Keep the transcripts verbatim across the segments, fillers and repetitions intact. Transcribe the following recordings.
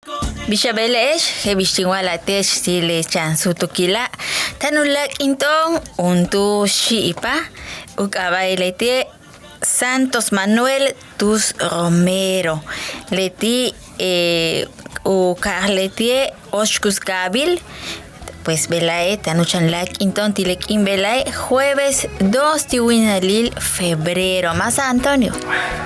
Bix a beele'ex, je'ex bix tin wa'alaj te'ex ti' le chan súutukila', táan u láak'into'on juntúul xi'ipaj u k'aaba'e' leti'e' Santos Manuel Tus Romero, leti' u kaaj leti'e' Oxkuskaabil. Pues bejla'e' táan u chan láak'into'on ti' le k'iin bejla'e' jueves dos ti' winalil febrero, maas Antonio.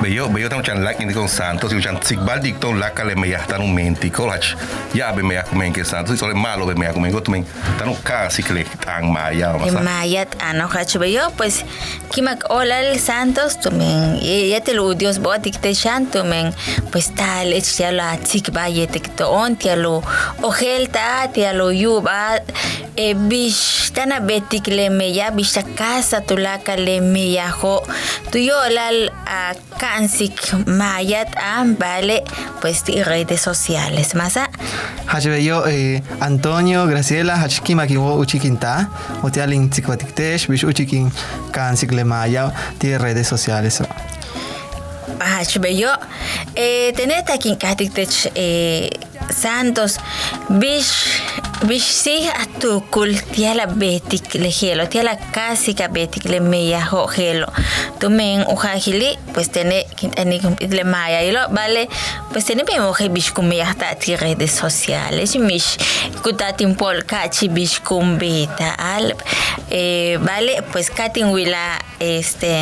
Beyo', beyo', táan u chan láak'intiko'on Santos, u chan tsikbaltiko'on tuláakal le meyaj táan u meentiko'on, jach ya'ab le meyaj ku meenke' Santos, y sobre ma'alob le meyaj ku meenko' tumen táan u ka'ansik le t'aan maaya, maas. Le maaya t'aano', jach beyo'. Pues ki'imak óolal Santos tumen yéetel u Dios bo'otik te'ex xan tumen pues taal e'ex ti'al a tsikbal yéetel to'on, ti'al u ojéelta'al, ti'al u yu'uba'al bix táan a beetik le meyaj, bix ta káajsa'al tuláakal le meyajo', tu yo'olal a ka'ansik maaya t'aan, ba'ale' pues ti' redes sociales, maasa'. Jach beyo', Antonio, Graciela, jach ki'imak in wóol úuchik in taal uti'al in tsikbaltik te'ex bix úuchik in ka'ansik le maaya ti' redes socialeso'. Jach beyo'. Tene' tak in k'áatik te'ex Santos, bix bix síij a tuukul ti'al a beetik le je'elo', ti'al a káajsik a beetik le meyajo' je'elo', tumen u jaajili' pues tene' kin t'anik jump'íit le maayayilo', ba'ale' pues tene' bey wojel bix ku meyajta'al ti' redes sociales, mix ku taal tin pool ka'achil bix kun beeta'al, ba'ale' pues ka tin wilaj este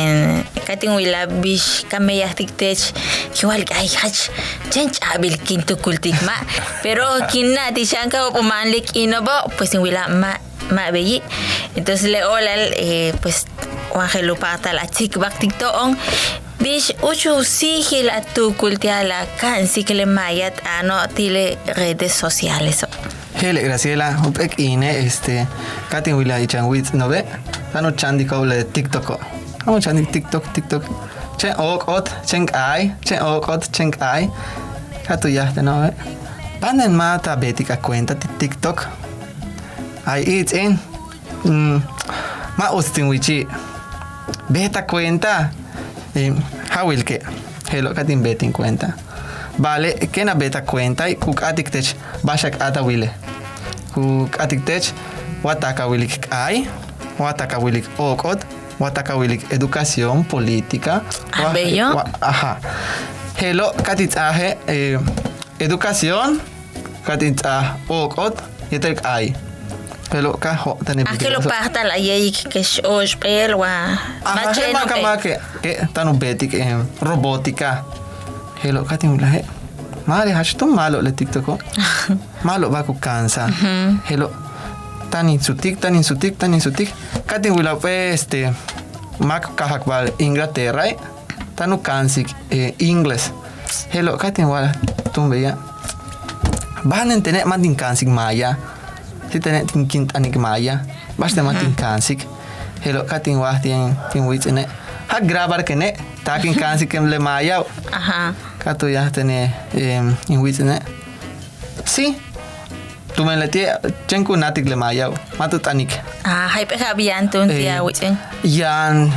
ka tin wilaj bix ka meyajtik te'ex, kin wa'alik ay jach chéen ch'a'abil kin tukultik ma', pero kin na'tik xan ka jo'op' u máan le k'iino'obo' pues in wilaj ma' ma' beyi'. Entonces le óolal pues wa je'el u páajtal a tsikbaltik to'on, bix úuch u síijil a tuukul ti'al a ka'ansik le maaya t'aano' ti' le redes socialeso'. Je'ele' Graciela, jump'éel k'iine' este ka tin wilaj ichan wíits'ino'obe' táan u cha'antiko'ob le TikToko'. Táan u cha'antik TikTok, TikTok. Chéen óok'ot, chéen k'aay, chéen óok'ot, chéen k'aay. Ka tu yaj teno'obe', ba'anen ma' ta beetik a cuenta ti' TikTok. Ay iits'in, ma' uts tin wichi'. Beet a cuenta. Ja' wilike', je'elo' ka tin beet in cuenta. Ba'ale' kéen a beet a cuenta y ku k'áatik te'ex ba'ax a k'áat a wile'. Ku k'áatik te'ex wa taak a wilik k'aay, wa taak a wilik óok'ot, wa taak a wilik educación, política. Je'elo' ka tin ts'aaje' educación, ka tin ts'aaj óok'ot yéetel k'aay. Je'elo' ka jo'otanil. Je'elo' u páajtal a yéeyik kex óoxp'éel wa. Máake' táan u beetik robótica. Je'elo' ka tin wilaje', ma'ale' jach túun ma'alob le TikToko'. Ma'alob ba'ax ku ka'ansa'al. Je'elo' táan in sutik, táan in sutik, táan in sutik. Ka tin wilaj jump'éel este máak káajak ba'al Inglaterrae', táan u ka'ansik inglés. Je'elo' ka tin wa'alaj túun beya', ba'anen tene' ma' tin ka'ansik maaya. Si tene' tin kin t'anik maaya, ba'axten ma' tin ka'ansik. Je'elo' ka tin wa'alaj ti' in wíits'ine', ja' grabarkene' taak in ka'ansik le maayao'. Ka tu yaj tene' in wíits'ine', sí. Tumen leti'e' chéen ku na'atik le maayao', ma' tu t'anik. Jayp'éel ja'ab yaan túun ti' a wíits'in. Yaan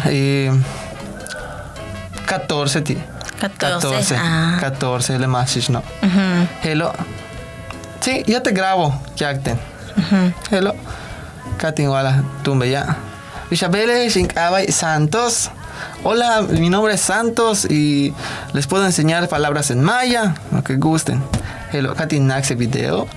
catorce ti'. Catorce. Catorce le máaxixno'. Je'elo', sí, yo te grabo, ya'ak ten. Je'elo' ka tin wa'alaj túun beya'. Bix a beele'ex, in k'aaba'e' Santos. Hola, mi nombre es Santos y les puedo enseñar palabras en maya, lo que gusten. Je'elo' ka tin náakse' video.